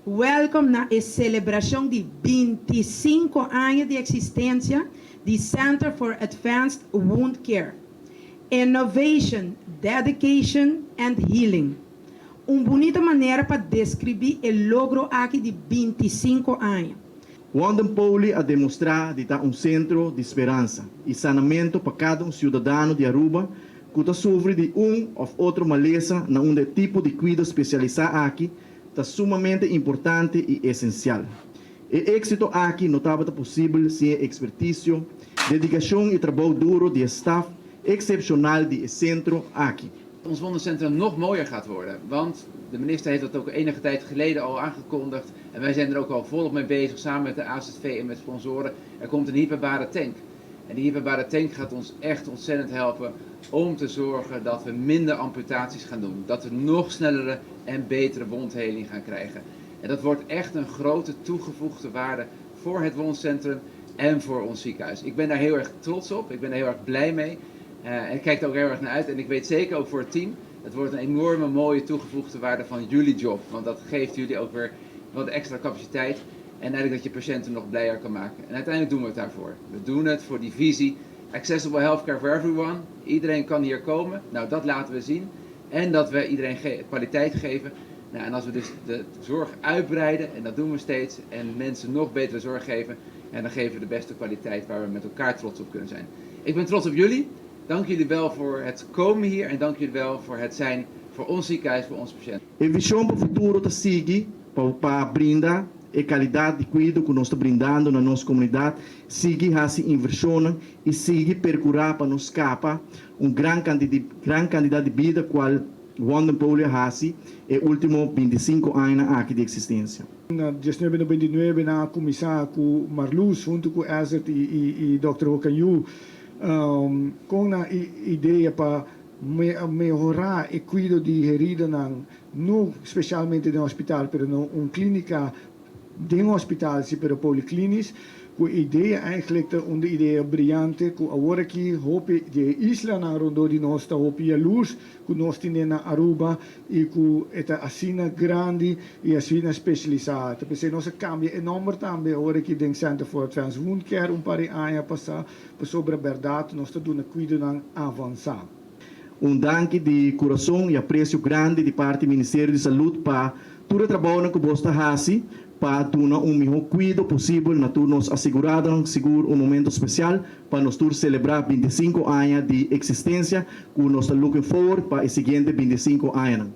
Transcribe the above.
Welcome na e celebracion di 25 aña di existencia di Center for Advanced Wound Care. Innovation, dedication and healing. Un bunita manera pa describi e logro aki di 25 aña. Wondenpoli a demostra di ta un centro di speransa y sanamento pa cada un ciudadano di Aruba cu ta sufri di un of otro malesa, na un tipo di cuido specialisa aki ta sumamente importante y esencial. E exito aki no tabata posibel sin experticio, dedicacion y trabou duro di staff excepcional di e centro aki. Ons wondencentrum nog mooier gaat worden. Want de minister heeft dat ook enige tijd geleden al aangekondigd. En wij zijn er ook al volop mee bezig, samen met de AZV en met sponsoren. Er komt een hyperbare tank. En die hyperbare tank gaat ons echt ontzettend helpen om te zorgen dat we minder amputaties gaan doen. Dat we nog snellere en betere wondheling gaan krijgen. En dat wordt echt een grote toegevoegde waarde voor het wondcentrum en voor ons ziekenhuis. Ik ben daar heel erg trots op, ik ben daar heel erg blij mee. En ik kijk er ook heel erg naar uit. En ik weet zeker ook voor het team, het wordt een enorme mooie toegevoegde waarde van jullie job. Want dat geeft jullie ook weer wat extra capaciteit. En eigenlijk dat je patiënten nog blijer kan maken. En uiteindelijk doen we het daarvoor. We doen het voor die visie. Accessible healthcare for everyone. Iedereen kan hier komen. Nou, dat laten we zien. En dat we iedereen kwaliteit geven. Nou, en als we dus de zorg uitbreiden, en dat doen we steeds, en mensen nog betere zorg geven, en dan geven we de beste kwaliteit waar we met elkaar trots op kunnen zijn. Ik ben trots op jullie. Dank jullie wel voor het komen hier en dank jullie wel voor het zijn voor ons ziekenhuis, voor onze patiënten. E vision pa futuro ta sigui pa brinda e calidad di cuido cu nos ta brindando na nos comunidad, sigui haci inversion y sigui percura pa nos scapa un gran cantidad di bida, cual Wondenpoli a haci e ultimo 25 aña aki di existencia. Na 1999 nan a cuminsa cu Marloes hunto cu Ezert y Dr. Hokanyu cu e idea pa mehora e cuido di herida, no specialmente den hospital, pero na un clinica den hospital, si, pero poliklinisch. E idea eigenlijk ta un idea briyante cu awor aki hopi di islanan rond di nos ta hopi jaloers cu nos tin na Aruba y cu ta asina grandi y asina specialisa. Anto, nos a cambia e nomber tambe awor aki den Center for Advanced Wound Care un par di aña pasa, pasobra berdad nos ta duna cuido avansa. Un danki di curason y aprecio grandi di parti di Ministerio di Salud pa tur e trabou cu bo ta haci pa duna un miho cuido posibel na tur nos asegurado, sigur un momento special pa nos tur celebra 25 aña di existencia, cu nos ta looking forward pa e siguiente 25 aña.